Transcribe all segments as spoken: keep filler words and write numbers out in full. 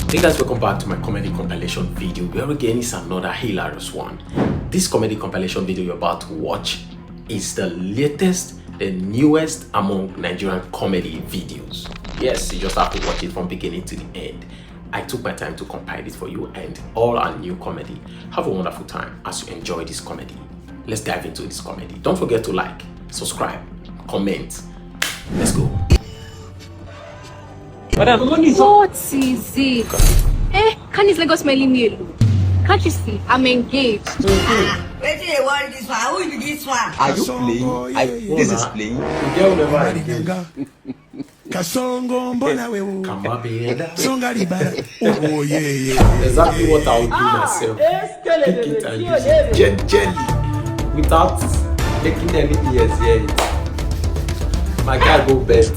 Hey guys, welcome back to my comedy compilation video. Where again is another hilarious one. This comedy compilation video you're about to watch is the latest, the newest among Nigerian comedy videos. Yes, you just have to watch it from beginning to the end. I took my time to compile it for you and all our new comedy. Have a wonderful time as you enjoy this comedy. Let's dive into this comedy. Don't forget to like, subscribe, comment. Let's go. Madam, what is it? Eh, can this Lagos smelling me alone? Can't you see? I'm engaged. Wetin dey worry this one? Who be this one? Are you playing? I, this is playing. You get whatever I give. Kasongo mbona wewe. Kama beda. Songa libala. Oh yeah yeah. Exactly what I would do myself. Pick it and use it. Gen- Gently. Without making any E S hear it. My guy go bet.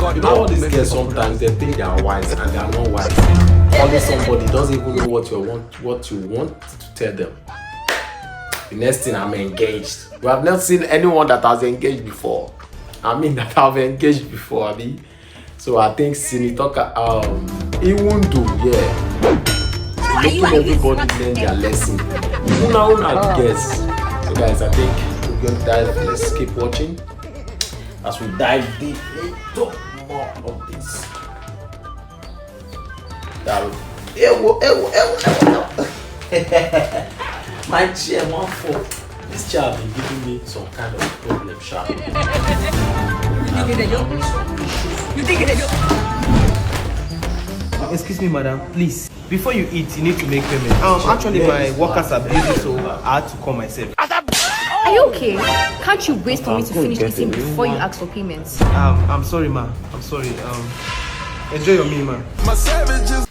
You know all these girls sometimes they think they are wise and they are not wise. Only somebody doesn't even know what you want what you want to tell them. The next thing, I'm engaged. We have not seen anyone that has engaged before. I mean that have engaged before, abi. So I think Sini Talker, um, he won't do, yeah. So making everybody learn their lesson. Una una guess. So guys, I think we're gonna dive. Let's keep watching as we dive deep into more of this. That ewo ewo ewo ewo. My chair one fall. This chair been giving me some kind of problem, sha. Excuse me, madam, please. Before you eat, you need to make payment. Um, actually, my workers are busy, so I had to call myself. Are you okay? Can't you wait for me to finish eating before you ask for payments? Um, I'm sorry, ma. I'm sorry. Um, enjoy your meal, ma. My savages.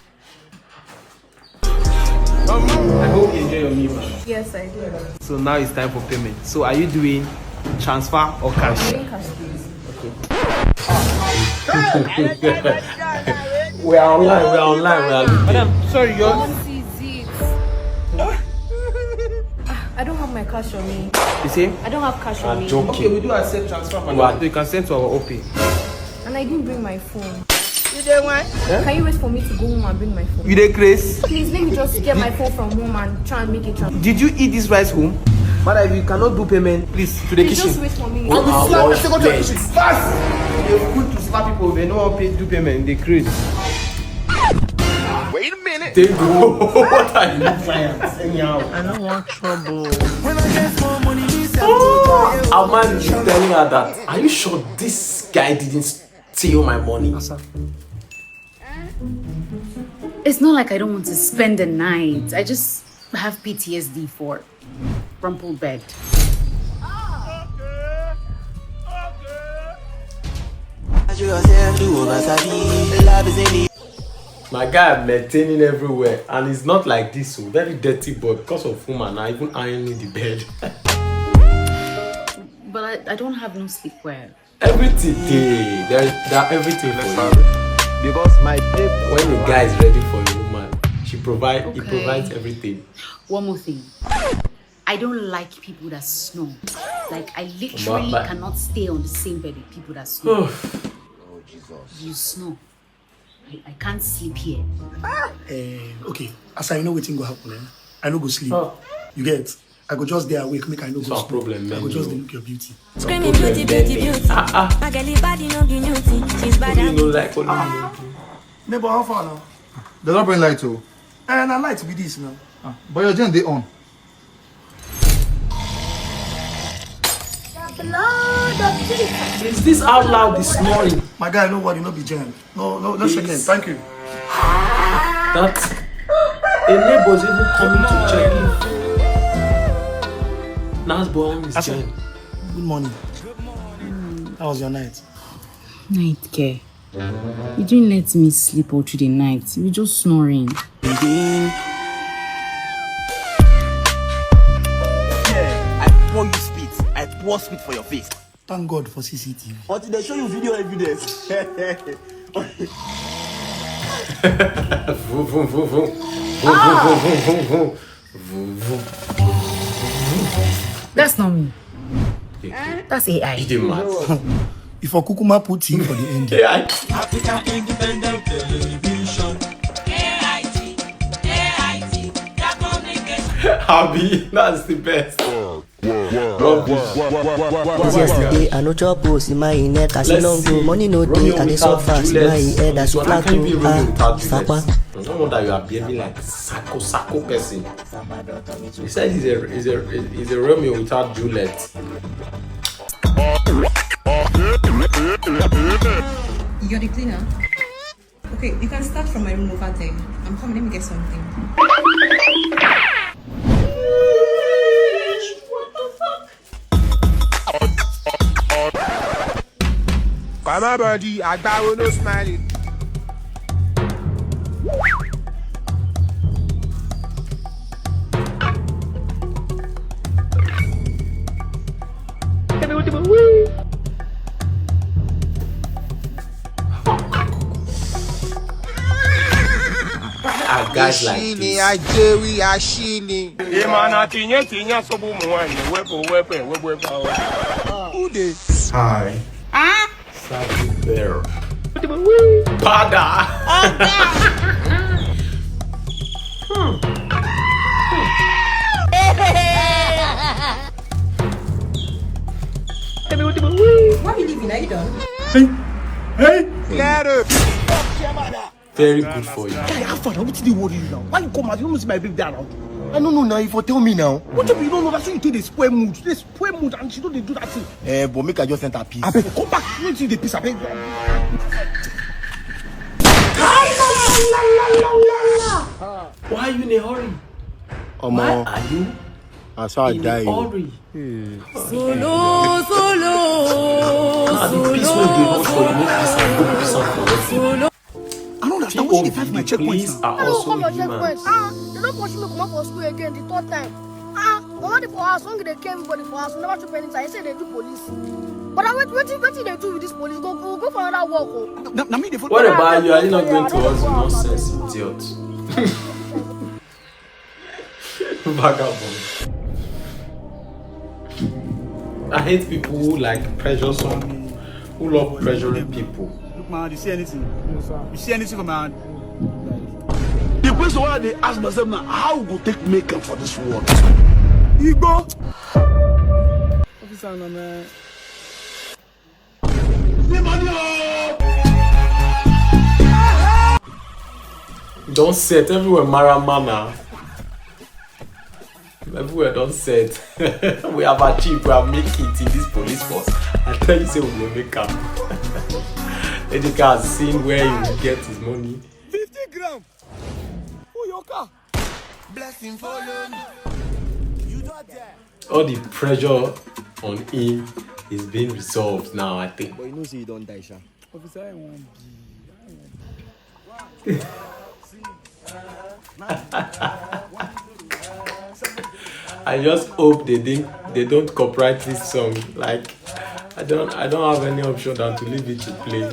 I hope you enjoy your meal, ma. Yes, I do. So now it's time for payment. So are you doing transfer or cash? Doing cash, please. We are online, we are online, we are online. Madam, sorry, your What is it? Ah, I don't have my cash on me. You see? I don't have cash on I'm me. joking. Okay, we do accept transfer, madam. What? So you can send to our O P. And I didn't bring my phone. You dey wine? Can you wait for me to go home and bring my phone? You dey craze? Please let me just get my phone from home and try and make it transfer. Did you eat this rice home? Madam, if you cannot do payment, please to the Please kitchen. Just wait for me. Our Slap Lord the second bless. Fast. They good to slap people. They no one pay do payment. They craze. Wait a minute. They go. What are you? Clients anyhow. I don't want trouble. When I get more money, me say A man is telling her that. Are you sure this guy didn't steal my money? It's not like I don't want to spend the night. I just have P T S D for rumpled bed. My guy, I'm maintaining everywhere, and it's not like this. Oh, very dirty boy. Because of whom I even ironing the bed. But I, I don't have no sleepwear. Everything dey there, there everything for you. Because my babe. When a guy is ready for a woman, she provide he Okay. Provides everything. One more thing. I don't like people that snore. Like, I literally But- but- cannot stay on the same bed with people that snore. You snore. I, I can't sleep here. Eh, okay, as I know wetin go happen, eh? I no go sleep. Oh. You get? I go just dey awake, make I no go Some sleep. problem, I man, go just no. Dey look your beauty. Screaming beauty, beauty, beauty. My girl, body no be new thing. She's bad Only at no like only me. Neighbor, how far now? They don't bring light o. Eh, na light be this now. Ah, but your gen dey on. Is this how loud the snoring? My guy, no worry, no be gen. No, no, no second. Thank you. That a neighbor's even coming to check if Nas boy is gen. Good morning. How was your night? Night care. You didn't let me sleep all through the night. You were just snoring. I pour you spit. I pour spit for your face. Thank God for C C T V. But they show you video evidence. Vroom, vroom, vroom, vroom. Vroom, vroom, vroom, vroom, vroom, vroom. Vroom, vroom. That's not me. That's A I. You dey mad. If I kukuma put him for the end. A I. Africa Independent Television. Abi, that's the best. Rubbish. Yesterday, I no chop o, see my neck, I see Let's long see. go. Money no Romeo dey, I dey without suffer, see Juliet. my head, I see How flat can you o. be Romeo Ah, without Juliet? Sapa. No wonder you are behaving like Sako Sako person. You said he's a, he's a, he's a Romeo without Juliet. You're the cleaner? Okay, you can start from my room over there. I'm coming, let me get something. Kama body, agbawo no smiling. Why are guys like Ashini, this? Ajewi, Ashini. Imana tinye tinye sobu muwani, wepo wepe, wepo wepe. Who dey? Hi. Ah, Sabi Bell. Pada. Why we leaving? Are you done? Clear up. Very good for you. Guy, how far? Wetin dey worry you now? Why you come out? You no see my babe dey around? I no know now. If you tell me now. What if you don't know? That's why you take the spoil mood. Dey spoil mood and she no dey do that thing. Eh, but make I just enter peace. Abeg, come back. Wetin you dey peace? Abeg. Why are you in a hurry? Why Omo, are you I saw I in die. a Oh. Hurry? Solo, solo, Ah, the peace wey you dey rush for, you make peace and you peace and for. I don't understand. What should they find my checkpoints Police now? are I don't also come your human. checkpoint. Ah, they don't push me come out for school again the third time. Ah, but when they for house, when they kill everybody for house, we never chop anything. I say they do police. But I wait, wait, wait till they do with this police. Go, go, go for another work. Oh. Na, na me dey follow. What about you? Are you not going to us? Nonsense, idiot. Vagabond. I hate people who like pressure some, who love pressuring people. Look, man, you see anything? No, sir. You see anything from my hand? The question wey I dey ask myself na how we go take make am for this world. Igbo. Officer, no man. Don't set everywhere, Maramana. Everywhere don't set. We have achieved, we have make it in this police force. I tell you, say we will make am. Ejike has seen where he will get his money. Fifty gram. Who your car? Blessing follow me. You don't dare. All the pressure on him is being resolved now, I think. But you know say you don die, sha. Officer, I won't be. I just hope they didn't they don't copyright this song. Like I don't I don't have any option than to leave it to play.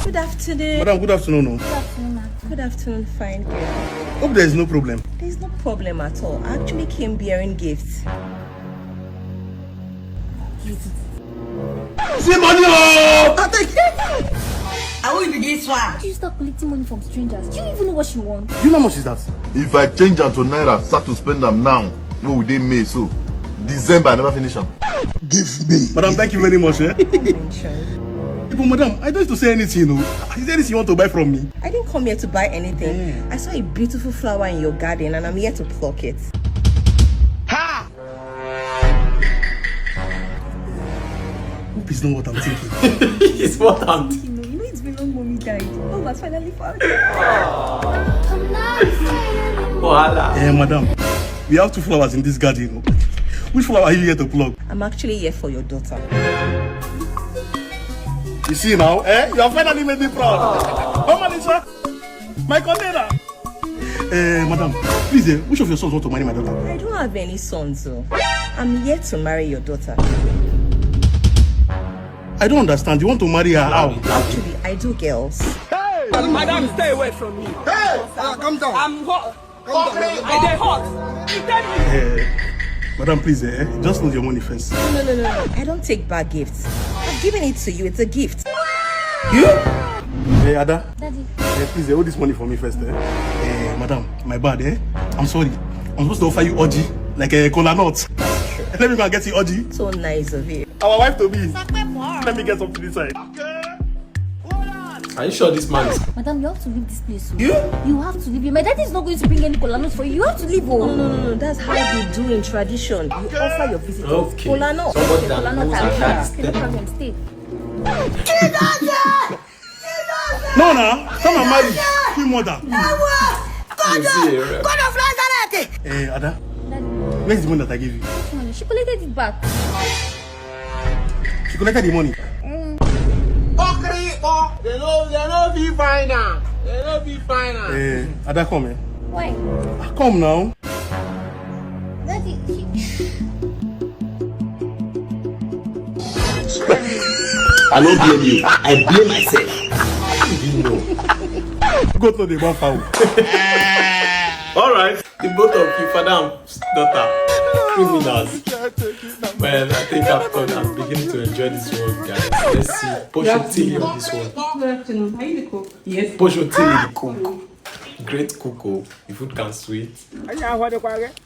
Good afternoon. Madam, good afternoon. Oh. Good afternoon, ma'am. Good afternoon, fine girl. Hope there is no problem. There's no problem at all. I actually came bearing gifts. See money, oh! I will begin swag. You start collecting money from strangers. Do you even know what she wants? You know how much is that? If I change am to naira, start to spend am now, wey we dey May so, December I never finish am. Give me. Madam, thank you very much. Eh? Mention. But madam, I don't need to say anything. Oh. Is there anything you want to buy from me? I didn't come here to buy anything. I saw a beautiful flower in your garden and I'm here to pluck it. Hope it's not what I'm thinking. It's what I'm You know, you know it's been long mommy died. Oh, but finally found it. Voila. Eh, madam, we have two flowers in this garden. Oh. Which flower are you here to pluck? I'm actually here for your daughter. You see now, eh? You have finally made me proud. Come on, sir. My container. Eh, madam, please, eh, which of your sons want to marry my daughter? I don't have any sons, though. I'm here to marry your daughter. I don't understand. You want to marry her how? Actually, I do, girls. Madam, stay away from me. Hey, uh, calm down. I'm hot. Calm down. I dey hot. He tell me. Eh, madam, please, eh, just hold your money first. No, no, no, no, no. I don't take back gifts. I've given it to you. It's a gift. You? Hey, Ada. Daddy. Eh, please, eh, hold this money for me first, eh? Eh, madam, my bad, eh? I'm sorry. I'm supposed to offer you orgy, like a cola nut. Let me go and get you orgy. So nice of you. Our wife to be. Let me get something inside. Are you sure this man is... Madam, you have to leave this place. Oh. You? You have to leave. My daddy is not going to bring any cola nut for you. You have to leave. Oh. No, no, no, no. That's how they do in tradition. You offer your visitors cola nut. So what? Cola nut and that's... No, no. Come and marry. Queen mother. God of Nazareth. Eh, Ada, where's the money that I gave you? She collected it back. She collected the money. Okripo, they no, they no be fine now. They no be fine now. Eh, Ada, come, eh? Why? Ah, come now. Daddy, she... I no blame you. I blame myself. You know. Goat no dey born fowl. All right, the both of you, father and daughter, criminals. Man, I think I've come. I'm beginning to enjoy this world, guys. Let's see. Posh Otili on this one. Good afternoon. Are you the cook? Yes. Posh Otili, the cook. Great cook, oh. The food can sweet.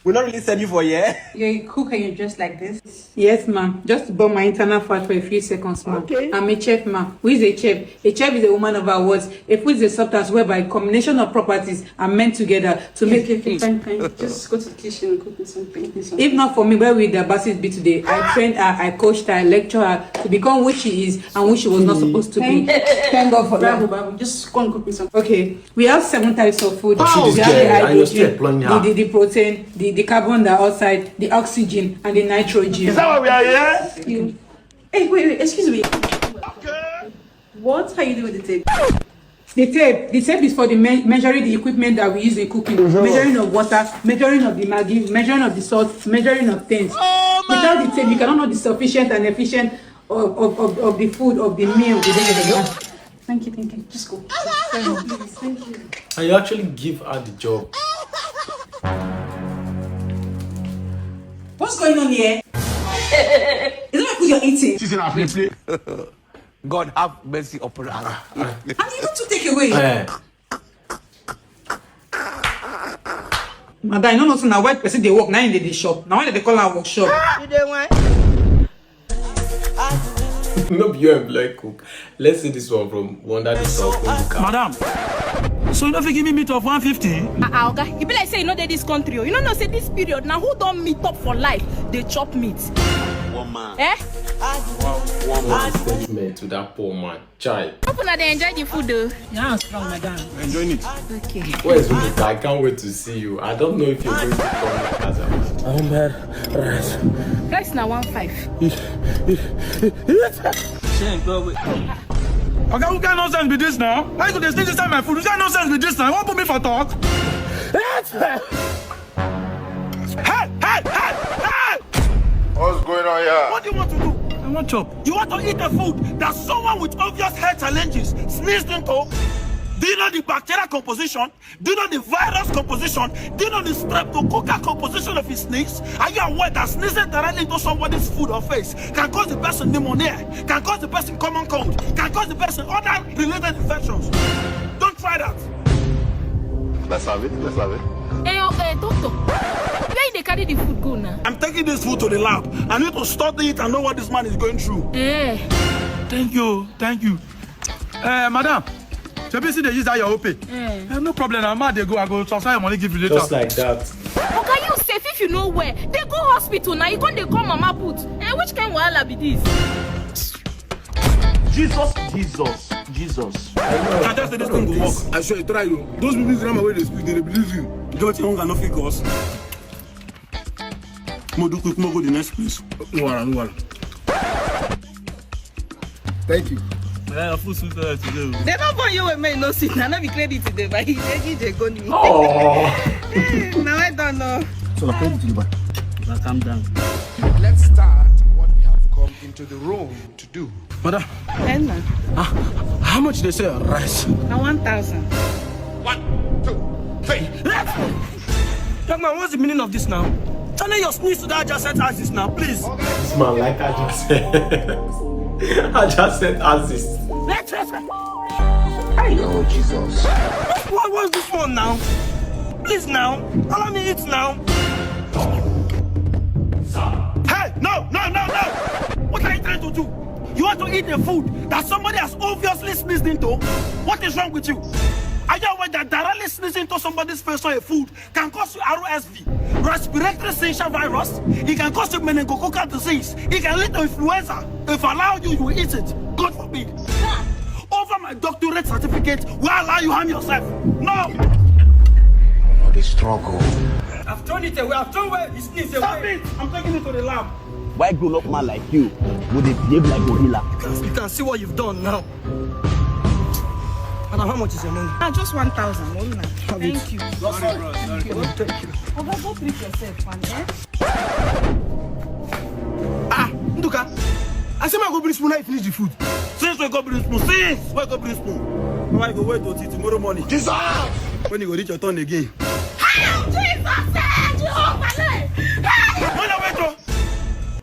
We not really send you for here. You're a cook and you're dressed like this. Yes, ma'am. Just to burn my internal fat for a few seconds, ma'am. Okay. I'm a chef, ma'am. Who is a chef? A chef is a woman of her words. A food is a substance whereby combination of properties are meant together to make... Okay, okay, fine, fine. Just go to the kitchen and cook me something. If not for me, where would the basis be today? I trained her, I coached her, I lectured her to become who she is and who she was not supposed to be. Thank, thank God for that. Bravo, bravo. Just go and cook me something. Okay. We have seven types of food. Wow. We have the hydrogen, the, the, the protein, the, the carbon dioxide, the oxygen, and the nitrogen. Is that why we are here? You. Hey, wait, wait, excuse me. Okay. What are you doing with the tape? The tape, the tape is for the me-, measuring the equipment that we use in cooking. Measuring of water, measuring of the Maggi, measuring of the salt, measuring of things. Oh, man. Without the tape, you cannot know the sufficient and efficient of, of, of, of the food, of the meal. Thank you, thank you. Just go. Please, thank you. And you actually give her the job. What's going on here? Is that what you're eating? She's in a play play. God have mercy upon us. And you need to take away. Eh. Madam, you no know say na white person dey work, na im dey dey shop. Na why dem dey call am workshop? You dey whine? No be you employ cook. Let's see this one from Wonder the Soul. Madam, so you no fit give me meat of one fifty? Ah, ah, oga, you be like say you no dey this country o. You no know say this period na who don meet up for life dey chop meat. Woman. Eh? One statement to that poor man. Chai. Hope una dey enjoy the food o. Yeah, strong, madam. Enjoying it. Okay. Where is Ubuka? I can't wait to see you. I don't know if you're going to come back as a... I don't bad rice. Rice na one five. Oga, what kind nonsense be this now? Why you dey sneeze inside my food? What kind nonsense be this now? You wan put me for talk? Hey, hey, hey, hey! What's going on here? What do you want to do? I want chop. You want to eat the food that someone with obvious health challenges sneezed into? Do you know the bacterial composition? Do you know the virus composition? Do you know the streptococcal composition of his sneeze? Are you aware that sneezing directly into somebody's food or face can cause the person pneumonia, can cause the person common cold, can cause the person other related infections? Don't try that. Let's have it. Let's have it. Hey, oh, hey, doctor. Where you dey carry the food go now? I'm taking this food to the lab. I need to study it and know what this man is going through. Eh. Thank you. Thank you. Eh, madam, shebi you still dey use that your Opay? Eh. Eh, no problem. Na ma dey go, I go transfer your money give you later. Just like that. Oga, you sef, if you no well, dey go hospital na. You come dey call mama put. Eh, which kind wahala be this? Jesus, Jesus, Jesus. I just say this thing go work. I swear, try you. Those people grammar wey dey speak, they dey believe you. You get wetin hunger no fit cause? Mo do quick, mo go the next place. No wahala, no wahala. Thank you. Yeah, your food sweet well today. They don't born you with me, no sit. I no be credit today, but he dey give they go ni. Oh. Hey, now I don't know. So, na credit you buy. Now calm down. Let's start what we have come into the room to do. Madam. Henna. Ah, how much they sell rice? Na one thousand. One, two, three. Young man, what's the meaning of this now? Channel your sneeze to that adjacent axis now, please. This man like adjacent. Adjacent axis. Oh, Jesus. What was this one now? Please now. Allow me eat now. Hey, no, no, no, no. What are you trying to do? You want to eat a food that somebody has obviously sneezed into? What is wrong with you? Are you aware that directly sneezing into somebody's face or a food can cause you R S V, respiratory syncytial virus? It can cause you meningococcal disease. It can lead to influenza. If I allow you, you will eat it. God forbid. Over my doctorate certificate, will I allow you harm yourself? No. Not a struggle. I've thrown it away. I've thrown away his knees away. Stop it! I'm taking it to the lab. Why grown up man like you would they behave like gorilla? You can, you can see what you've done now. Madam, how much is your money? Ah, just one thousand. Hold on. Thank you. Sorry, bro. Sorry. Thank you. Thank you. Oga, go treat yourself, man. Eh? Ah, Nduka, I say my go bring spoon, I finish the food. Since we go bring spoon, since we go bring spoon. Why go wait until tomorrow morning? Jesus! When you go reach your turn again. Hey, Jesus, eh, Jehovah, eh. Hey! When I wait, oh,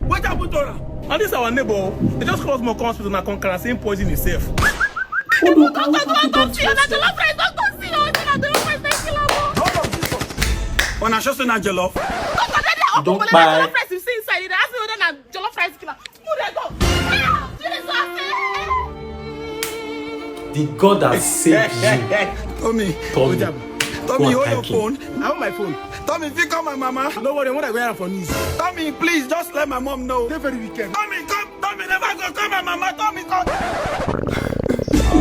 wait, I put on. And this our neighbor, they just close more hospital and come and say poison himself. People come to, come to, come to you, na jollof rice don come see you, na jollof rice don kill am o. Una sure say na jollof? Come for there, there, open belle, na jollof rice you see inside, you dey ask me whether na jollof rice kill am. Who dey go? Ah, Jesus, eh! The God that saved you. Tommy, Tommy, Tommy, hold your phone. I hold my phone. Tommy, if you call my mama, no worry, when I go here for news. Tommy, please, just let my mom know. They're very wicked. Tommy, come. Tommy, never go. Call my mama. Tommy, come.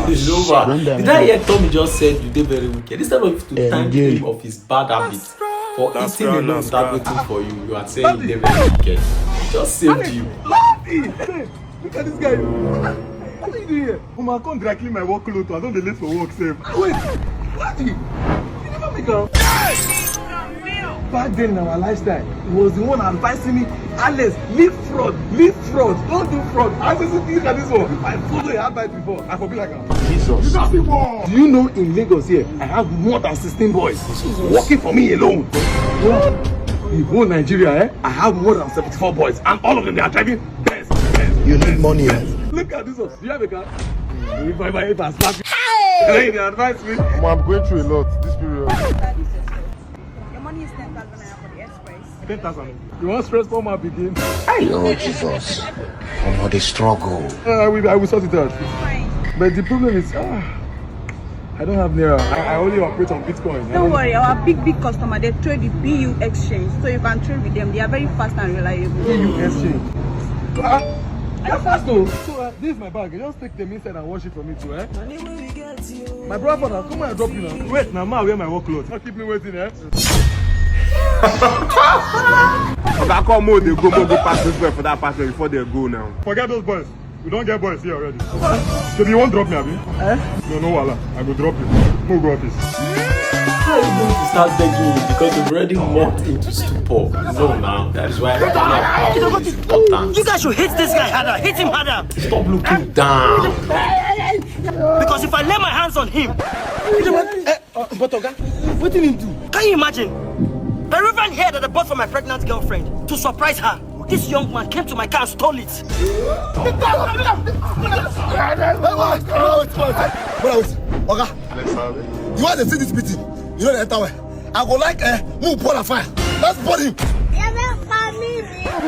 It's over. Did I hear Tommy just said you dey very wicked? Instead of you to thank him of his bad habits for eating alone without waiting for you, you are saying you dey very wicked. He just saved you. Look at this guy. What are you doing here? Mama, come dry clean my work clothes. I don't dey late for work, sef. Wait, what? You never make am. Back then in our lifestyle, he was the one advising me, Alex, leave fraud, leave fraud, don't do fraud. I say, look at this one. If I follow your advice before, I for be like am. Jesus. You don't see war. Do you know in Lagos here, I have more than sixteen boys working for me alone? The whole Nigeria, eh? I have more than seventy-four boys, and all of them, they are driving Benz. You need money, eh? Look at this one. Do you have a car? If I, if I slap you, hey, they advise me. Omo, I'm going through a lot this period. Your money is ten thousand naira for the express. Ten thousand. You want stress for my begin? Oh, Jesus. Omo, the struggle. Uh, I will, I will sort it out. Fine. But the problem is, ah, I don't have naira. I, I only operate on Bitcoin. Don't worry, our big, big customer, they trade with B U Exchange, so you can trade with them. They are very fast and reliable. B U Exchange. Ah, they're fast though. So uh, this is my bag. Just take them inside and wash it for me too, eh? My brother, father, come and drop you now. Wait, now, ma, wear my work clothes. Don't keep me waiting, eh? Oga, come, mo dey go, mo go pass this way for that apartment before they go now. Forget those boys. We don't get boys here already. So do you want drop me, abi? Eh? No, no, wala. I go drop you. Mo go office. How are you going to start begging me because you've already mocked into stupor? No, now. That is why I cannot. You guys should hit this guy harder. Hit him harder. Stop looking down. Because if I lay my hands on him, eh, uh, but Oga, wetin him do? Can you imagine? The Reverend hair that I bought for my pregnant girlfriend to surprise her. This young man came to my car and stole it. Oga, you want to see this meeting? You know the entire way. I go like, eh, move, pour a fire. Let's burn him.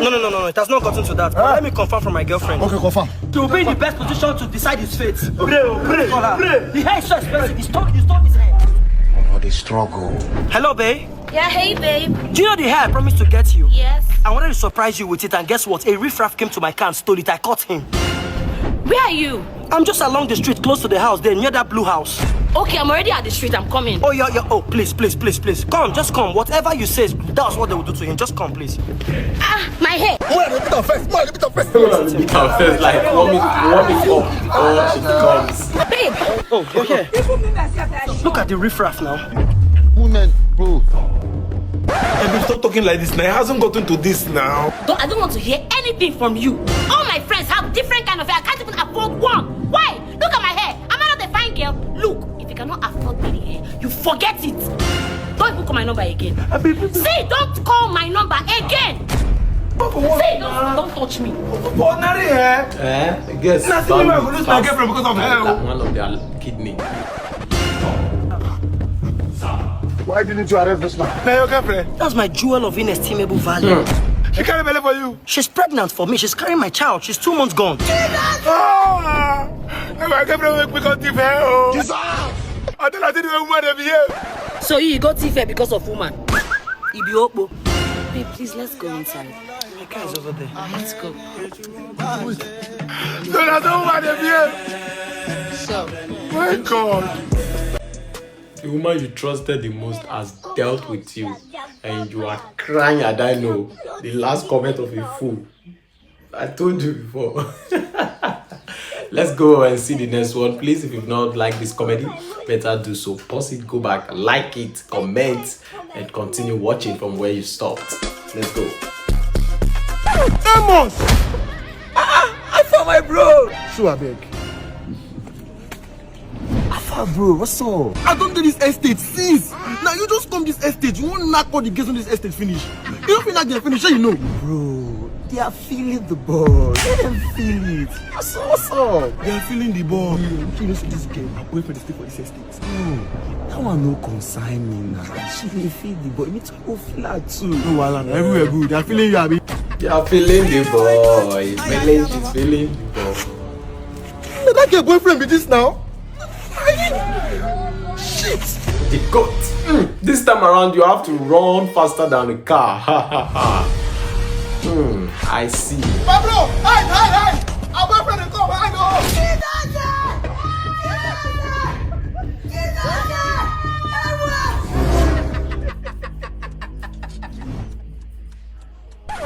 No, no, no, no, no. It has not gotten to that. But let me confirm from my girlfriend. Okay, confirm. She will be in the best position to decide his fate. Pray, oh, pray, pray. The hair is so expensive. He stole, he stole his hair. Oh, the struggle. Hello, babe. Yeah, hey, babe. Do you know the hair I promised to get you? Yes. I wanted to surprise you with it, and guess what? A riffraff came to my car and stole it. I caught him. Where are you? I'm just along the street, close to the house, there, near that blue house. Okay, I'm already at the street. I'm coming. Oh, yeah, yeah. Oh, please, please, please, please. Come, just come. Whatever you say, that's what they will do to him. Just come, please. Ah, my hair. Mo na repeat am first. Mo na repeat am first. Mo na repeat am first. Like, warm it, warm it up before she comes. Babe. Oh, okay. Look at the riffraff now. Women, bro. Hey, babe, stop talking like this now. It hasn't gotten to this now. Don't, I don't want to hear anything from you. All my friends have different kind of hair. I can't even afford one. Why? Look at my hair. Am I not a fine girl? Look, if you cannot afford me the hair, you forget it. Don't even call my number again. See, don't call my number again. Say, don't, don't touch me. Ordinary, eh? Eh? Yes. Nothing, I go lose my girlfriend because of her. One of their kidney. Why didn't you arrest this man? Now your girlfriend. That's my jewel of inestimable value. She carry belly for you. She's pregnant for me. She's carrying my child. She's two months gone. Ah! Hey, my girlfriend make me go thief her. Oh. Jesus! I tell her to the woman they behave. So you go thief her because of woman? Ibi Okpo. Babe, please, let's go inside. My car is over there. Let's go. So that's the woman they behave. So. My God. The woman you trusted the most has dealt with you, and you are crying, and I know the last comment of a fool. I told you before. Let's go and see the next one. Please, if you've not liked this comedy, better do so. Pause it, go back, like it, comment, and continue watching from where you stopped. Let's go. Amos! Ah, ah, I found my bro! Sure, I beg. Alpha, bro, what's up? I don't do this estate since. Now you just come this estate. You won't knock all the gates on this estate finish. You don't feel like they're finished, you know. Bro, they are feeling the ball. Let them feel it. What's up? What's up? They are feeling the ball. Bro, you know, see this girl. I'm going for the stay for this estate. Bro, that one no concern me now. She dey feel the ball. Me too, go feel her too. No, wahala, na everywhere good. They are feeling you, abi. They are feeling the ball. It's feeling, she's feeling the ball. Na that girl boyfriend be this now? Shit! The goat. Mm. This time around, you have to run faster than the car. Ha ha ha. Hmm, I see. My bro, hide, hide, hide! Our boyfriend dey come, hide, oh! Jesus! Jesus!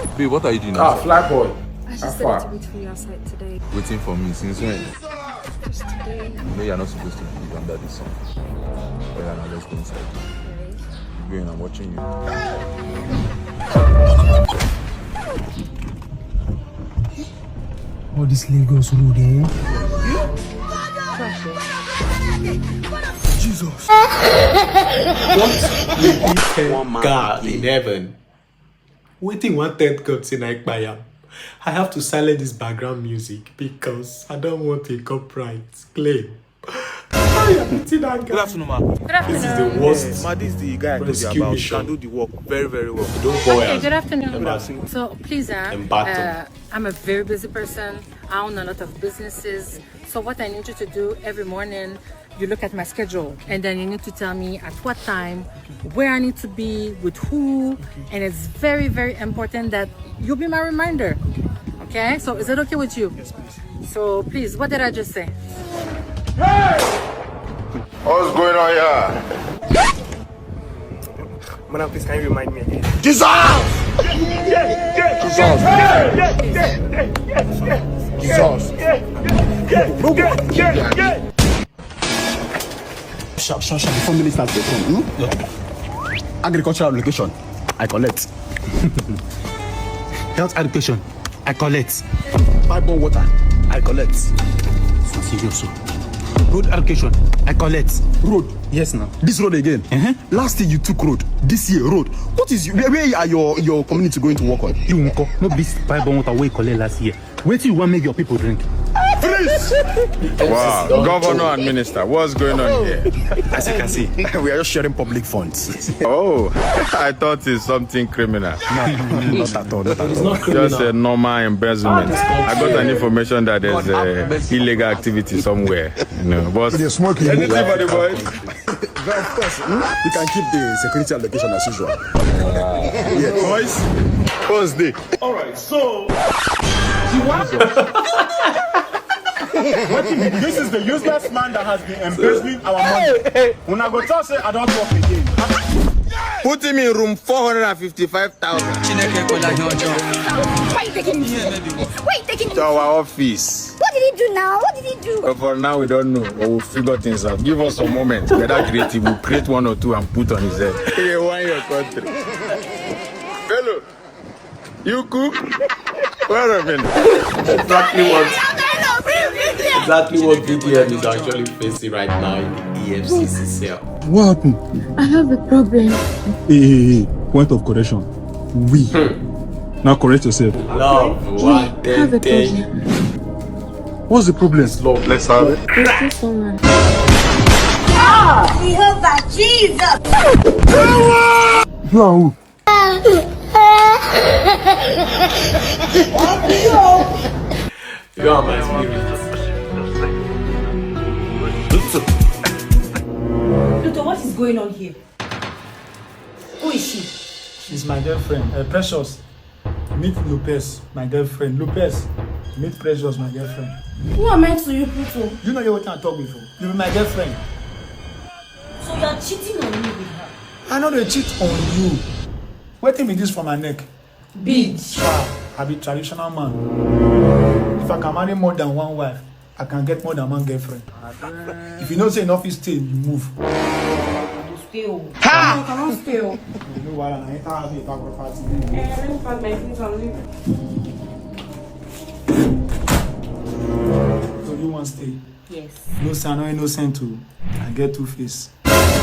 Jesus! Babe, what are you doing outside? Ah, fly boy. I just said to wait for you outside today. Waiting for me since when? Just today. You know you're not supposed to be under the sun. Well, now let's go inside. Alright. Go in, I'm watching you. All this Lagos road, eh? Jesus. What? One man God in heaven. Wetin one third God say na kpai am? I have to silence this background music because I don't want a copyright claim. I am pity that guy. Good afternoon, ma. Good afternoon. This is the worst. Eh, ma, this is the guy I told you about. He can do the work very, very well. Don't boy. Okay, good afternoon. Good afternoon. So, please, uh, uh, I'm a very busy person. I own a lot of businesses. So what I need you to do every morning, you look at my schedule, and then you need to tell me at what time, where I need to be, with who, and it's very, very important that you be my reminder. Okay? So is it okay with you? Yes, please. So please, what did I just say? What's going on here? Madam, please, can you remind me again? Jesus! Jesus! Jesus! Sharp, sharp, sharp, before ministers dey come. Hmm? Agricultural application, I collect. Health education, I collect. Pipe borne water, I collect. So serious, so. Road education, I collect. Road? Yes, now. This road again? Uh-huh. Last year you took road. This year, road. What is, where, where are your, your community going to work on? You nko, no be pipe borne water wey you collect last year. Wetin you wan make your people drink? Please! Wow, governor and minister, what's going on here? As you can see, we are just sharing public funds. Oh, I thought it's something criminal. No, not at all. Not at all. Just a normal embezzlement. I got an information that there's a illegal activity somewhere. You know, but anything for the boys. Of course, hmm? You can keep the security allocation as usual. Yeah. Boys, Thursday. All right, so you want? This is the useless man that has been embezzling our money. Una go talk say I don't talk again. Put him in room four hundred and fifty-five thousand. Why you taking me? Why you taking me? To our office. What did he do now? What did he do? But for now, we don't know. But we'll figure things out. Give us some moments. Whether creative, we'll create one or two and put on his head. He dey whine your country. Hello. You cook? Wait a minute. Exactly what, exactly what V D M is actually facing right now in the E F C C cell. What happened? I have a problem. Hey, hey, hey. Point of correction. We. Hmm. Now correct yourself. Love, one ten ten. What's the problem? Love, let's have it. There's this woman. Jehovah Jesus! You are who? You are my spirit. Pluto, what is going on here? Who is she? She's my girlfriend, uh, Precious. Meet Lopez, my girlfriend. Lopez, meet Precious, my girlfriend. Who am I to you, Pluto? You know what I talk before. You be my girlfriend. So you are cheating on me with her? I know they cheat on you. Wetin be this for my neck? Beads. Ah, I be traditional man. If I can marry more than one wife, I can get more than one girlfriend. If you know say you no fit stay, you move. You stay o. Ha! You cannot stay o. You know why? I enter house with property. Eh, let me pack my things and leave. So you want stay? Yes. No, sir, no innocent too. I get two face.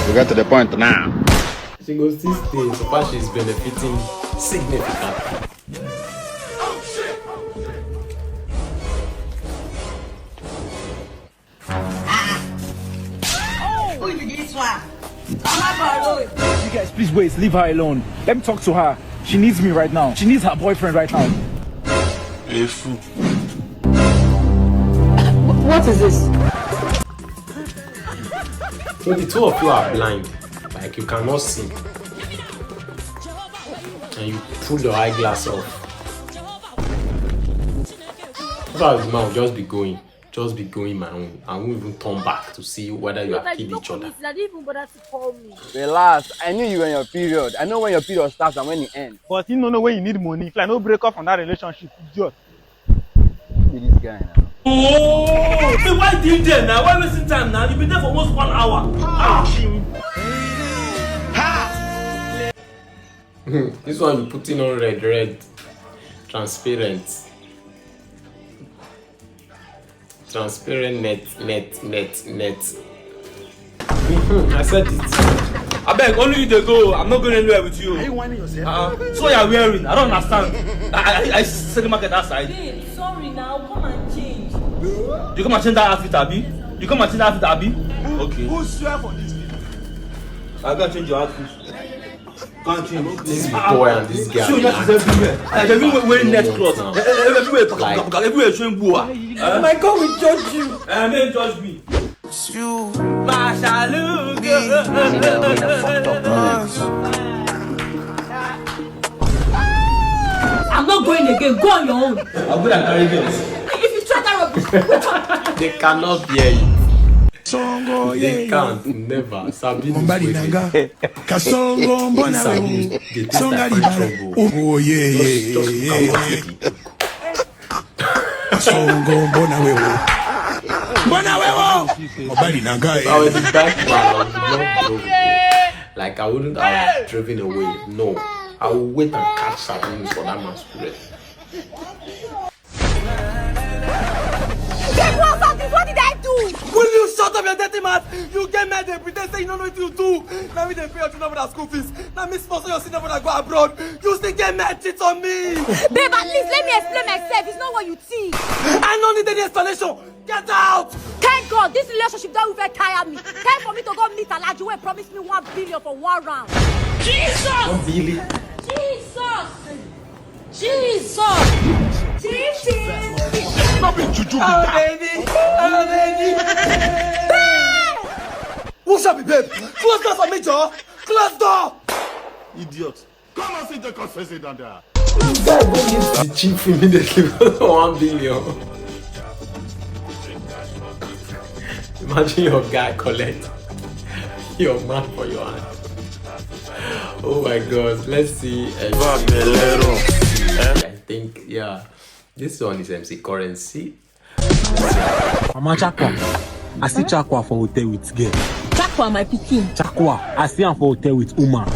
We get to the point now. She go still stay so far she's benefiting significantly. Who be this one? Mama Baro. You guys, please wait. Leave her alone. Let me talk to her. She needs me right now. She needs her boyfriend right now. Efu. What is this? So the two of you are blind, like you cannot see, and you pull your eyeglass off. That's how the man will just be going, just be going my own. I won't even turn back to see whether you have killed each other. I didn't even bother to call me. Relax. I knew you were on your period. I know when your period starts and when it ends. But you don't know when you need money. If I no break off from that relationship, idiot. Be this guy now. Oh, hey, why did you there now? Why wasting time now? You been there for almost one hour. Ah! This one you putting on red, red, transparent, transparent net, net, net, net. I said it. I beg, only you dey go. I'm not going anywhere with you. Are you whining yourself? Uh, so you're wearing. I don't understand. I, I, I see the market outside. Babe, sorry now. Come and change. You come and change that outfit, Abi? You come and change that outfit, Abi? Okay. Who swear for this video? I gotta change your outfit. Can't change. This boy and this girl. Show just everywhere. Like everywhere wearing net cloth. Everywhere, everywhere showing boa. My God will judge you. I mean, judge me. You. Mashaluga. I'm not going again. Go on your own. I'm good at carrying girls. If you try that rubbish, which one? They cannot bear it. Songo, they can't. Never. Sabine is waiting. Kasongo mbona wewe. Songa libala. Oh yeah, yeah, yeah. Songo mbona wewe. Mbona wewe. Mobali na ngai. I was in that car, I would not drove away. Like, I wouldn't have driven away. No. I will wait and catch Sabine for that masquerade. What did I do? Will you shut up your dirty mouth? You get mad and pretend say you don't know what you do. Now me dey pay your children for school fees. Now me sponsor your senior brother go abroad. You still get mad cheat on me. Babe, at least let me explain myself. It's not what you think. I don't need any explanation. Get out! Thank God, this relationship don't even tire me. Time for me to go meet Alhaji wey promise me one billion for one round. Jesus! One billion? Jesus! Jesus! Jesus! No be juju be that. Oh, baby! Oh, baby! What's up, babe? Close door for me, Joe! Close door! Idiot. Come and sit the confessing down there. The chief immediately one billion. Imagine your guy collect your man for your hand. Oh my God, let's see. I think, yeah, this one is M C Currency. Mama Chakwa, I see Chakwa for hotel with girl. Chakwa, my pikin. Chakwa, I see am for hotel with woman.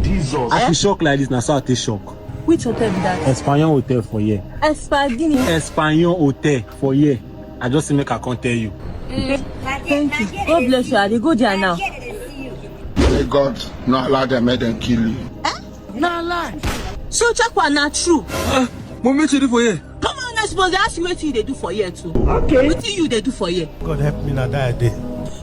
Jesus. I feel shock like this, na so I take shock. Which hotel be that? Espanyol Hotel for here. Espagini. Espanyol Hotel for here. I just say make I come tell you. Thank you. God bless you. I dey go there now. May God not allow them, make them kill you. Na lie. Yo, Chakwa, na true. Mommy, what you dey do for here? Come on, I suppose dey ask you wetin you dey do for here too. Okay. Wetin you dey do for here? God help me na die day.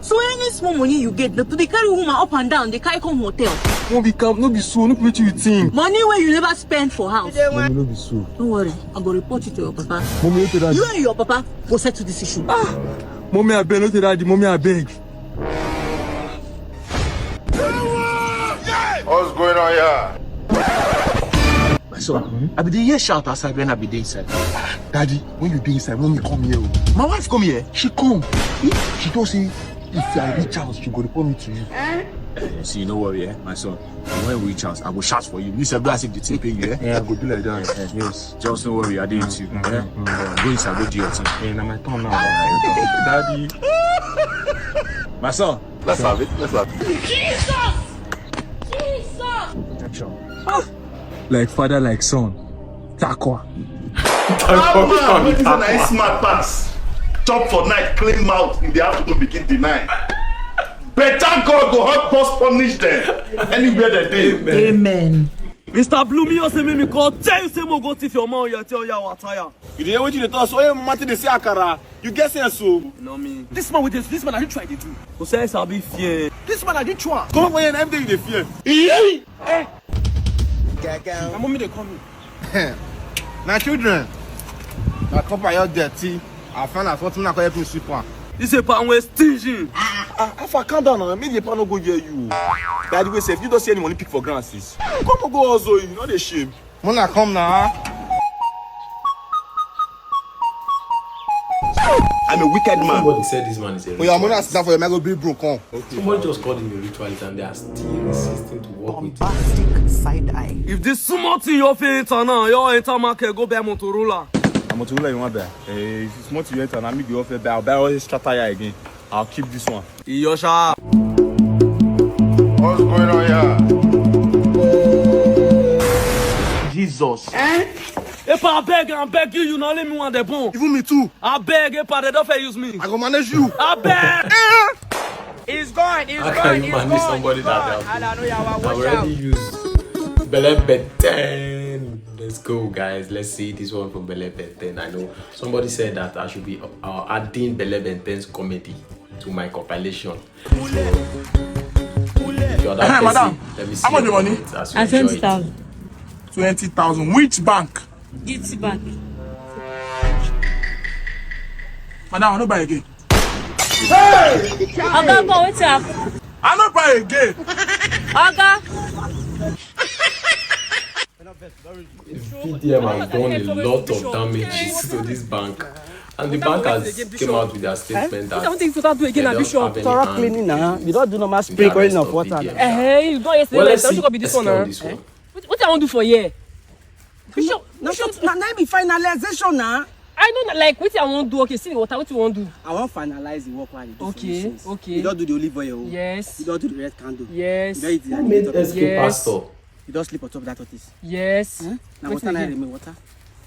So any small money you get, na to dey carry woman up and down, dey carry come hotel. No be camp, no be so, no be wetin you think. Money wey you never spend for house. Mommy, no be so. Don't worry, I go report you to your papa. Mommy, no tell that. You and your papa go settle this issue. Mommy, abeg, no tell daddy. Mommy, abeg. What's going on here? My son, I be dey hear shout outside when I be dey inside. Daddy, when you dey inside, mommy come here o. My wife come here. She come. If she don say if I reach house, she go report me to you. Eh, see, no worry, eh, my son. When we reach house, I go shout for you. You sef do as if the thing pain you, eh? Yeah, I go do like that. Yes. Just no worry, I dey with you. Eh? Go inside, go do your thing. Yeah, na my turn now. Daddy. My son. Let's have it. Let's have it. Jesus! Jesus! Action. Like father, like son. Takwa. That man wey be say na him smart pass, chop for night, clean mouth in the afternoon, begin deny. Better God go help us punish them anywhere they dey. Amen. Mister Blumi, you say make me call tell you say mo go thief your man your tell your attire. You dey hear wetin you dey talk? So when mama dey say akara, you get sense o. No me. This man with this, this man, are you try dey do? Go say I sabi fear. This man, are you try? Come up for here, every day you dey fear. My mommy dey call me. Na children. Na cup I just dirty. I find out something I go help me sweep am. This a pan wey stingy. Ah, ah, Alpha, calm down now. Make the pan no go hear you. By the way, sef, you don see any money pick for ground since? Come on, go hustle. You no dey shame. Mona come now. I'm a wicked man. Somebody said this man is a Oya, Mona sit down for your micro big bro come. Somebody just called him a ritualist and they are still insisting to work with him. Bombastic side eye. If this small thing you fit enter now, you enter market go buy Motorola. Na Motorola you wan buy? Eh, if it's small thing you enter, na me go offer buy. I'll buy all extra tire again. I'll keep this one. Iyosha. What's going on here? Jesus. Epa, I beg, I beg you, you not let me want the bone. Even me too. I beg, Epa, they don't fair use me. I go manage you. I beg. It's gone, it's How gone, can you it's manage gone, somebody it's that gone. have Hallelujah, I've watch out. Already used Belebe ten. Let's go, guys. Let's see this one from Belebe ten. I know somebody said that I should be uh, adding Belebe ten's comedy to my compilation. So, if you're that Hey, person, madam, let me see how much your money? comments as I you sent enjoy it out. Twenty thousand. Which bank? Get it back. Madam, I no buy again. Oga, go, wetin happen? I no buy again. Oga. P D M has done a lot of damages to this bank, and the bank has came out with their statement that Wetin I wan take photo do again, they na don't Bishop? have any Thorough hand cleaning na. You don do normal in the sprinkling arrest of of water. P D M. Eh, you don yesterday Well, like let's that. see. Which go be this Let's one tell na? this one. Wetin I wan do for here? Bishop, Bishop, na na be finalization na. I no like wetin I wan do. Okay, see the water. Wetin you wan do? I wan finalize the work wey I dey do for you since. Okay, okay. You don do the olive oil o. Yes. You don do the red candle. Yes. You don eat the Who made anointing. S K pastor? You don sleep on top that tortoise. Yes. Eh? Na water na remain, water.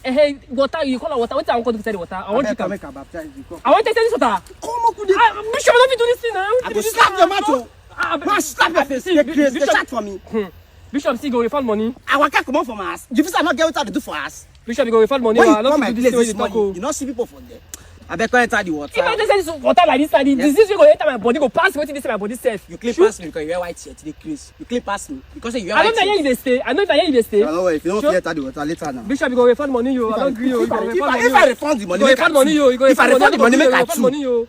Eh, water, you call am water. Wetin I wan come do inside the water? I wan drink am. Make I baptize you. Come. I wan take this water. Come, make we dey. Ah, Bishop, I no fit do this thing na. I go slap your mouth o. Ah, ma slap your face. Dey craze, dey chat for me. Bishop, see, you go refund money. I waka comot from house. You fit say I no get wetin I dey do for house. Bishop, you go refund money. When you come my place this morning, you no see people for there. Abeg, come enter the water. If I take this water like this, like this, disease wey go enter my body go pass wetin dey my body sef. You clean pass me because you wear white shirt, you dey craze. You clean pass me because you wear white shirt. I no know where you dey stay. I no know where you dey stay. No worry, if you no fit enter the water later now. Bishop, you go refund money yo. I don gree yo. You go refund money yo. If I refund the money, make I refund money yo. You go refund money, make I refund money yo.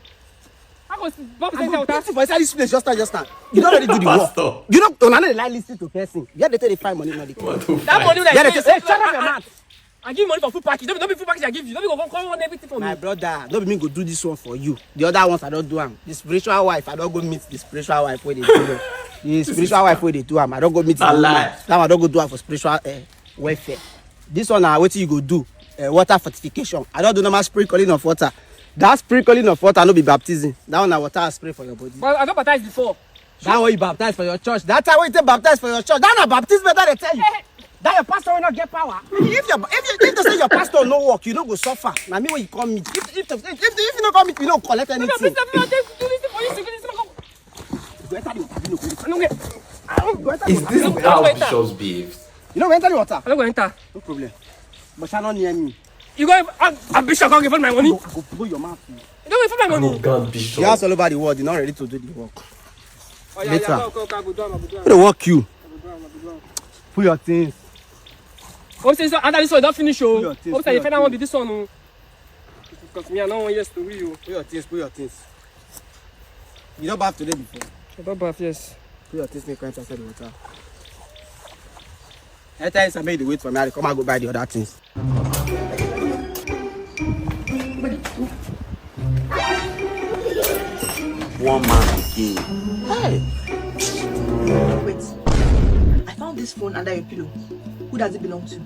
I go bump inside water. Put for inside this place just now, just now. You don already do the work. You know, una no dey like listen to person. Where they take dey find money, no dey come. That money wey I give you, hey, shut up your mouth. I give money for food package. No be, no be food package I give you. No be go come, come run everything for me. My brother, no be me go do this one for you. The other ones I don do am. The spiritual wife, I don go meet the spiritual wife wey dey do am. The spiritual wife wey dey do am, I don go meet the woman. That one I don go do am for spiritual, eh, welfare. This one na wetin you go do. Eh, water fortification. I don do normal sprinkling of water. That sprinkling of water no be baptism. That one na water I spray for your body. But I don baptize before. That one you baptize for your church. That time wey you take baptize for your church, that na baptism wey dey tell you. That your pastor wey no get power. If your, if you, if they say your pastor no work, you no go suffer. Na me wey you come meet. If, if, if, if you no come meet, you no collect anything. You go enter the water, you no go. I don't get. I don't go enter the water. Is this how bishops behave? You know, we enter the water. I no go enter. No problem. But shall not near me. You go, I, I be sure come give my money. I go blow your mouth. You don't give my money. Arrogant bishop. Girls all over the world, they're not ready to do the work. Oh, yeah, Later. Yeah, go, go, go, go down, go down. Who dey work you? Go down, go down. Put your things. Hope say under this one don't finish show. Your things, Hope say the your final one be things. This one. Oh. Because me, I don't want yes to you. Put your things, put your things. You don't bath today before. I don't bath, yes. Put your things, make you enter inside the water. Anytime somebody dey wait for me, I dey come and go buy the other things. One man again. Hey! Wait. I found this phone under your pillow. Who does it belong to?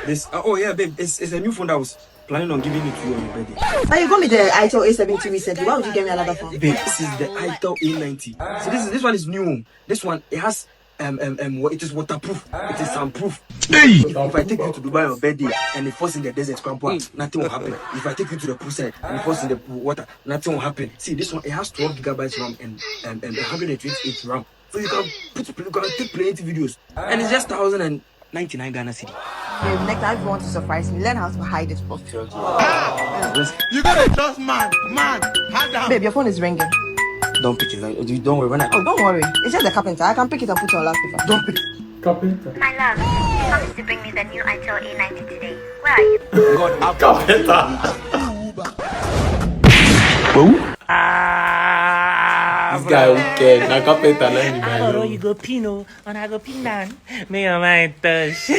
This uh, oh yeah, babe, it's, it's a new phone that was planning on giving it to you on your birthday. Now you got me the itel A seventy recently. Why would you get me another phone? Babe, this is the itel A ninety. See, this is this one is new. This one it has um um um wa- it is waterproof. It is soundproof. Hey! If I take you to Dubai on birthday and it falls in the desert, grandpa, nothing will happen. If I take you to the poolside and it falls in the water, nothing will happen. See, this one it has twelve gigabytes RAM and um, and one hundred twenty-eight RAM. So you can put you can take plenty videos. And it's just thousand and ninety-nine Ghana city. Babe, next time if you want to surprise me, learn how to hide it properly. You gotta trust man, man, hard down. Babe, your phone is ringing. Don't pick it. Don't, don't worry. When I Oh, don't worry. It's just the carpenter. I can pick it and put it on loudspeaker. Don't pick My love, promise to bring me the new itel A ninety today. Where are you? Carpenter. Ah, This guy wicked. Na carpenter na him Tomorrow mind. You go pee no, and I go pee down. May your mind touch.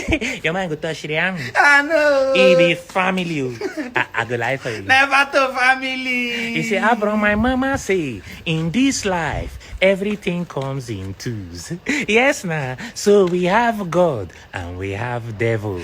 Your mind go touch the army. I know. It be family. Oh. I, I go lie for you. Never to family. You see, Abraham, my mama say, in this life, everything comes in twos. Yes, now. So we have God and we have devil.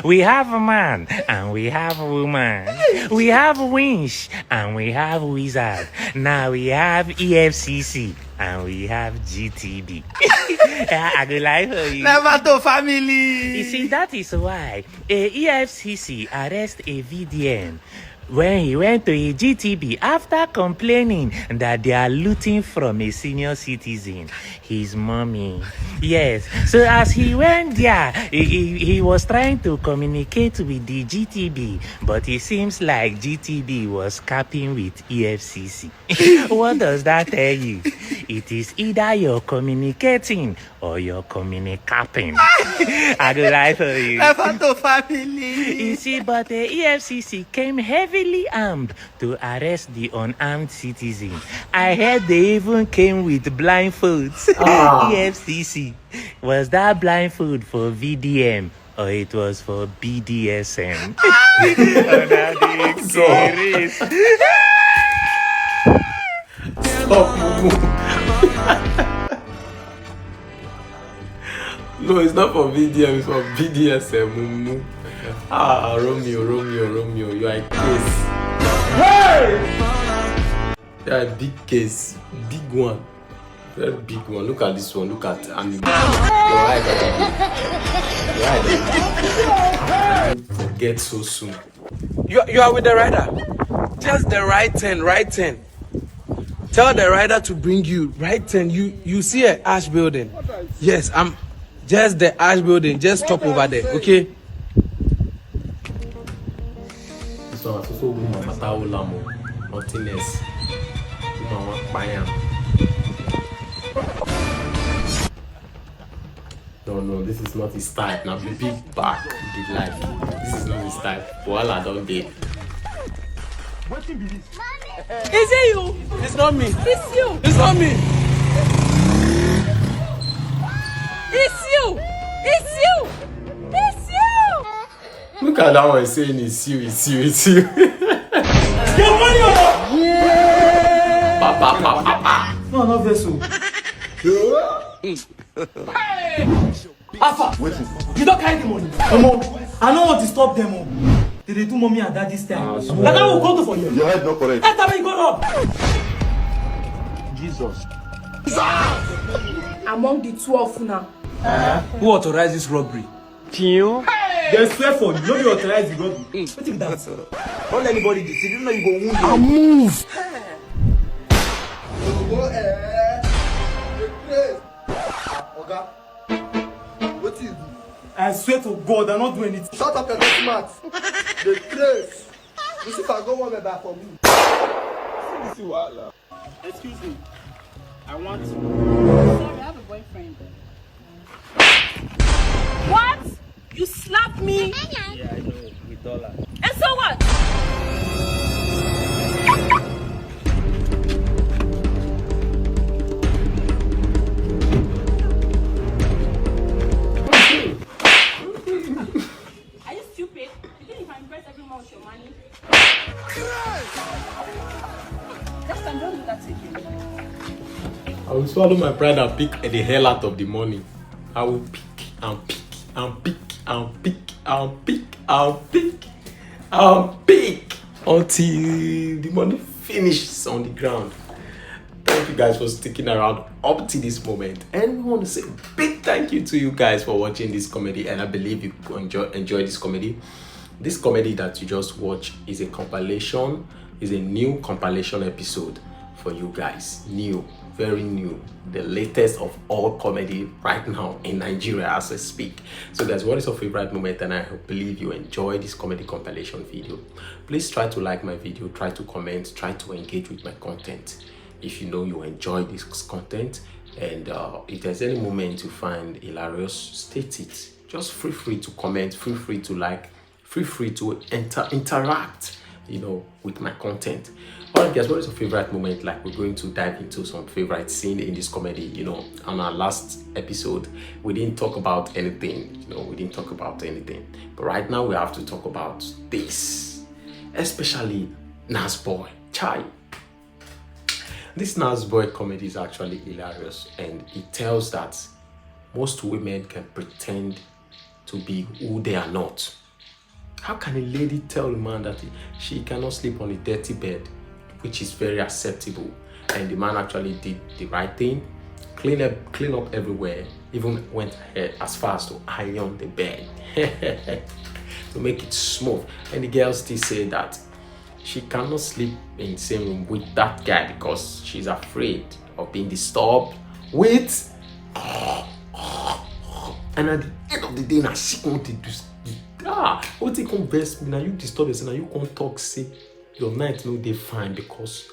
We have man and we have woman. We have winch and we have wizard. Now we have E F C C and we have G T B. Yeah, I go lie for you. Never to family. You see, that is why a E F C C arrest a V D M when he went to a G T B after complaining that they are looting from a senior citizen, his mommy. Yes, so as he went there, he, he, he was trying to communicate with the G T B, but it seems like G T B was capping with E F C C. What does that tell you? It is either you're communicating or you're communicating. I go lie for you. Never to family. You see, but the E F C C came heavily armed to arrest the unarmed citizen. I heard they even came with blindfolds. E F C C. Was that blindfold for V D M or it was for B D S M? Stop, mumu. No, it's not for V D M, it's for B D S M, mumu. Ah, Romeo, Romeo, Romeo, you are a case. You are a big case, big one, very big one. Look at this one. Look at, I mean, your eye doesn't good. Your eye doesn't good. Forget so soon. You, you are with the rider. Just the right turn, right turn. Tell the rider to bring you right turn. You you see a ash building. Yes, I'm just the ash building. Just stop over there, okay? This one is also woman matter, Olamo. Nothing else. Woman want buy am. No, no, this is not his type. Now, be big back, be life. This is not his type. Wahala don dey. Is it you? It's not me. It's you. It's not me. It's you. It's you. It's you. Look at that one saying it's you, it's you, it's you. Your money or Papa, papa, papa. No, no vessel. Alpha, you don't carry the money. Omo, I no want to stop them. Oh. They dey do mommy and daddy style. That I will go to for you. Your head not correct. Enter me, go up. Jesus. Among the two of una. Who authorized this robbery? They swear for you. Nobody authorized the robbery. What is that? Don't let anybody deceive you. Know you go wound. Move. Oga, what I swear to God, I not do anything. Shut up your next mouth. The place. Lucifer go one by for me. See this wahala. Excuse me. I want. Sorry, I have a boyfriend. What? You slapped me? Yeah, I know. With dollar. And so what? Are you stupid? You think you can impress everyone with your money? Next time, don't do that again. I will swallow my pride and pick the hell out of the money. I will pick and pick and pick and pick and pick and pick and pick until the money finishes on the ground. Thank you guys for sticking around up to this moment, and we want to say a big thank you to you guys for watching this comedy, and I believe you enjoy enjoy this comedy. This comedy that you just watched is a compilation, is a new compilation episode for you guys. New, very new, the latest of all comedy right now in Nigeria as I speak. So, guys, what is your favorite moment? And I believe you enjoy this comedy compilation video. Please try to like my video, try to comment, try to engage with my content. If you know you enjoy this content, and uh, if there's any moment you find hilarious, state it. Just feel free to comment, feel free to like, feel free to enter interact, you know, with my content. All right, guys, what is your favorite moment? Like, we're going to dive into some favorite scene in this comedy. You know, on our last episode, we didn't talk about anything. You know, we didn't talk about anything. But right now, we have to talk about this, especially Nas Boy. Chai. This Nas Boy comedy is actually hilarious, and it tells that most women can pretend to be who they are not. How can a lady tell a man that he, she cannot sleep on a dirty bed, which is very acceptable? And the man actually did the right thing, clean up, clean up everywhere, even went ahead as far as to iron the bed to make it smooth. And the girl still said that she cannot sleep in the same room with that guy because she's afraid of being disturbed with. And at the end of the day, now she come dey do. Ah, wetin come vex me? Now you disturb yourself. Now you come talk say your night no dey fine because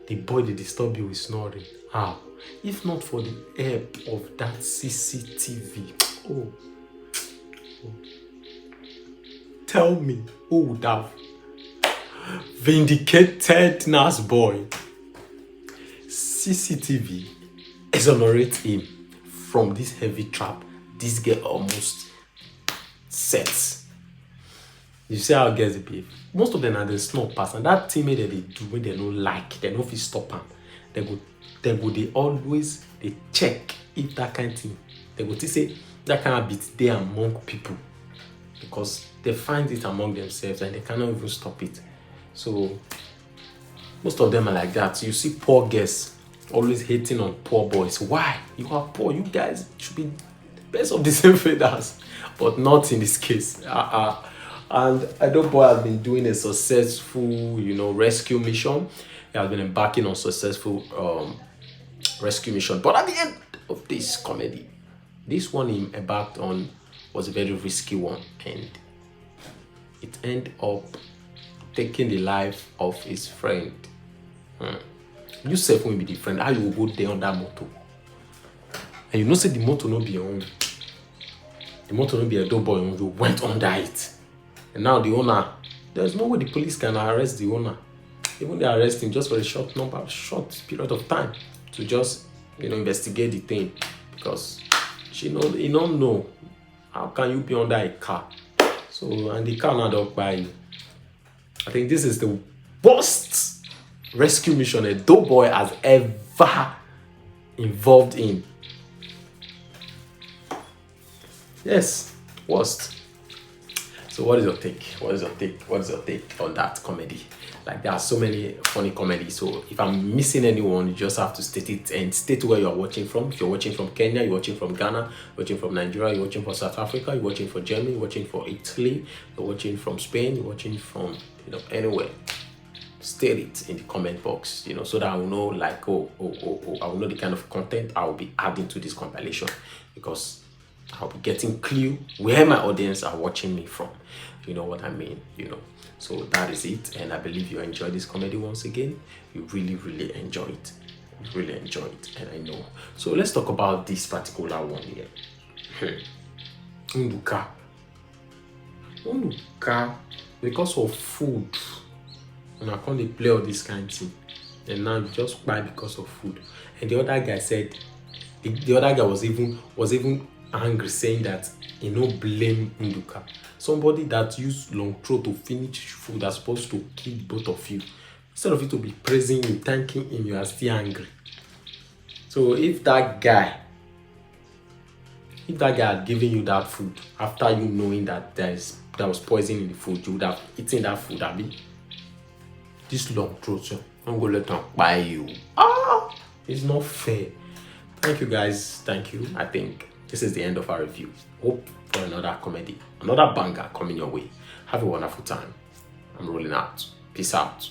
the boy dey disturb you with snoring. How? If not for the help of that C C T V, oh, oh. Tell me who would have vindicated Nas Boy. C C T V exonerate him from this heavy trap this girl almost set. You see how girls dey behave. Most of them are the snob pass, and that thing wey dem dey do wey dem no like, dem no fit stop am. Dem go, dem go dey always dey check if that kind thing. Dem go think say that kind habit dey among people because they find it among themselves and they cannot even stop it. So most of them are like that. You see poor girls always hating on poor boys. Why? You are poor. You guys should be birds of the same feathers, but not in this case. Uh-uh. And Edo Boy has been doing a successful, you know, rescue mission. He has been embarking on successful um, rescue mission. But at the end of this comedy, this one he embarked on was a very risky one, and it ended up taking the life of his friend. Hmm. You sef wey be the friend, how you go go dey under motor? And you know say the motor no be your own. The motor no be Edo Boy own. You went under it. And now the owner, there's no way the police can arrest the owner. Even they arrest him just for a short number, short period of time to just, you know, investigate the thing because she know he don't know how can you be under a car. So and the car now don't buy you. I think this is the worst rescue mission a Edo Boy has ever involved in. Yes, worst. So what is your take? What is your take? What is your take on that comedy? Like there are so many funny comedies. So if I'm missing anyone, you just have to state it and state where you're watching from. If you're watching from Kenya, you're watching from Ghana, you're watching from Nigeria, you're watching from South Africa, you're watching from Germany, you're watching from Italy, you're watching from Spain, you're watching from, you know, anywhere. State it in the comment box, you know, so that I will know like oh oh oh oh I will know the kind of content I will be adding to this compilation because I'll be getting clue where my audience are watching me from. You know what I mean? You know. So that is it, and I believe you enjoy this comedy once again. You really, really enjoy it. You really enjoy it, and I know. So let's talk about this particular one here. Hmm. Nduka. Nduka, because of food, una come dey play all this kind thing, and now you just kpai because of food. And the other guy said, the, the other guy was even was even angry, saying that he no blame Nduka. Somebody that use long throat to finish food that's supposed to kill both of you. Instead of you to be praising him, thanking him, you are still angry. So if that guy, if that guy had given you that food after you knowing that there is there was poison in the food, you would have eaten that food, abi? This long throat, so I'm gonna let him buy you. Ah, it's not fair. Thank you guys. Thank you. I think this is the end of our review. Hope for another comedy, another banger coming your way. Have a wonderful time. I'm rolling out. Peace out.